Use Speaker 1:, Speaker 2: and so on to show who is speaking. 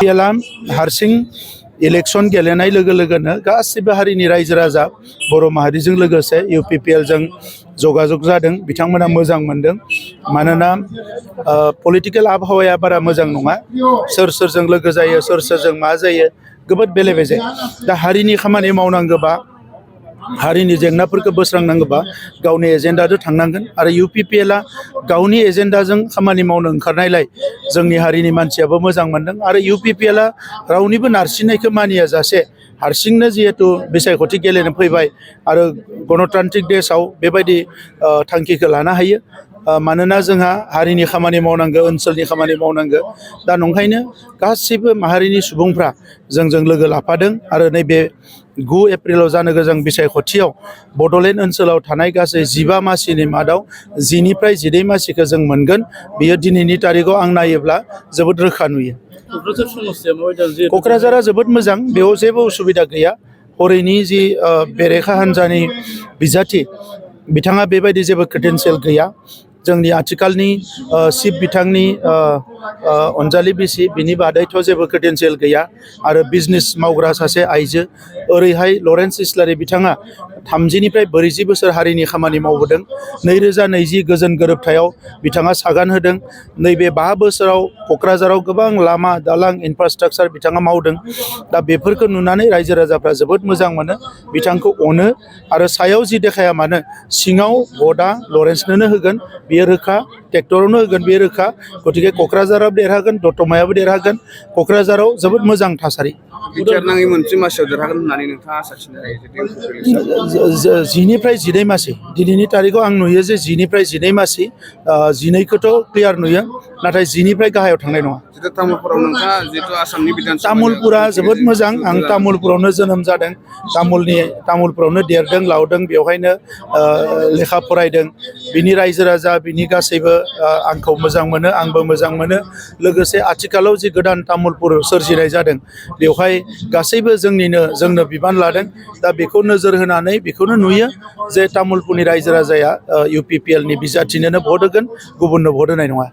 Speaker 1: UPPLआ हारसिं इलेक्शन गेलेनाय लोगो लोगोनो गासिबो हारिनि रायजो राजा बर' माहारिजों लोगोसे UPPLजों जगाजग जादों बिथांमोना मोजां मोनदों मानोना पलिटिकेल आबहावाया बारा मोजां नङा सोर सोरजों लोगो जायो सोर सोरजों मा जायो जोबोद बेले बेजे दा हारिनि खामानि मावनांगौबा हारिनि जेंनाफोरखौ बोस्रांनांगौबा गावनि एजेन्डाजों थांनांगोन आरो UPPLआ गावनि एजेन्डाजों खामानि मावनो ओंखारनायलाय जोंनि हारिनि मानसियाबो मोजां मोनदों आरो UPPLआ रावनिबो नारसिननायखौ मानिया जासे हारसिंनो जिहेतु बिसायख'थि गेलेनो फैबाय आरो गणतान्त्रिक देशआव बेबायदि थांखिखौ लानो हायो मानोना जोंहा हारिनि खामानि मावनांगौ ओनसोलनि खामानि मावनांगौ दा नंखायनो गासिबो माहारिनि सुबुंफ्रा जोंजों लोगो लाफादों आरो नैबे 9 एप्रिलाव जानो गोनां बिसायख'थियाव बड'लेण्ड ओनसोलाव थानाय गासै 15 मासिनि मादाव 10 निफ्राय 11 मासिखौ जों मोनगोन बियो दिनैनि तारिखआव आं नायोब्ला जोबोद रोखा नुयो क'क्राझारा जोबोद मोजां बेयाव जेबो उसुबिदा गैया हरैनि जि बेरेखा हान्जानि बिजाथि बिथाङा बेबायदि जेबो क्रेडेन्सियेल गैया जोंनि आथिखालनि चिफ बिथांनि अनजालि बिसि बिनि बादैथ' जेबो क्रेडेन्सियेल गैया आरो बिजनेस मावग्रा सासे आइजो ओरैहाय लरेन्स इस्लारि बिथाङा 30 निफ्राय 40 बोसोर हारिनि खामानि मावबोदों 2020 गोजोन गोरोबथायाव बिथाङा सागान होदों नैबे 5 बोसोराव क'क्राझाराव गोबां लामा दालां इनफ्रास्ट्राक्चार बिथाङा मावदों दा बेफोरखौ नुनानै रायजो राजाफ्रा जोबोद मोजां मोनो बिथांखौ अनो आरो सायाव जि देखाया मानो सिङाव भटआ लरेन्सनोनो होगोन बेयो रोखा ट्रेक्टरावनो होगोन बेयो रोखा गतिके क'क्राझाराव देरहागोन दतमायाबो देरहागोन क'क्राझाराव जोबोद मोजां थासारि
Speaker 2: बिटिआर मोनसे मासियाव देरहागोन होननानै नोंथाङा आसा थिनो
Speaker 1: 10 निफ्राय 11 मासि दिनैनि तारिखआव आं नुयो जे 10 निफ्राय 12 मासि 12खौथ' क्लियार नुयो नाथाय 10 निफ्राय गाहायाव थांनाय नङा
Speaker 2: तामुलपुराव नोंथाङा जिहेतु आसामनि बिधानसभा
Speaker 1: तामुलपुरा जोबोद मोजां आं तामुलपुरावनो जोनोम जादों तामुलपुरावनो देरदों लावदों बेवहायनो लेखा फरायदों बिनि रायजो राजा बिनि गासैबो आंखौ मोजां मोनो आंबो मोजां मोनो लोगोसे आथिखालाव जि गोदान तामुलपुर सोरजिनाय जादों बेवहाय गासैबो जोंनो बिबान लादों दा बेखौ नोजोर होनानै बेखौनो नुयो जे तामुलपुरनि रायजो राजाया UPPLनि बिजाथिनोनो भट होगोन गुबुननो भट होनाय नङा।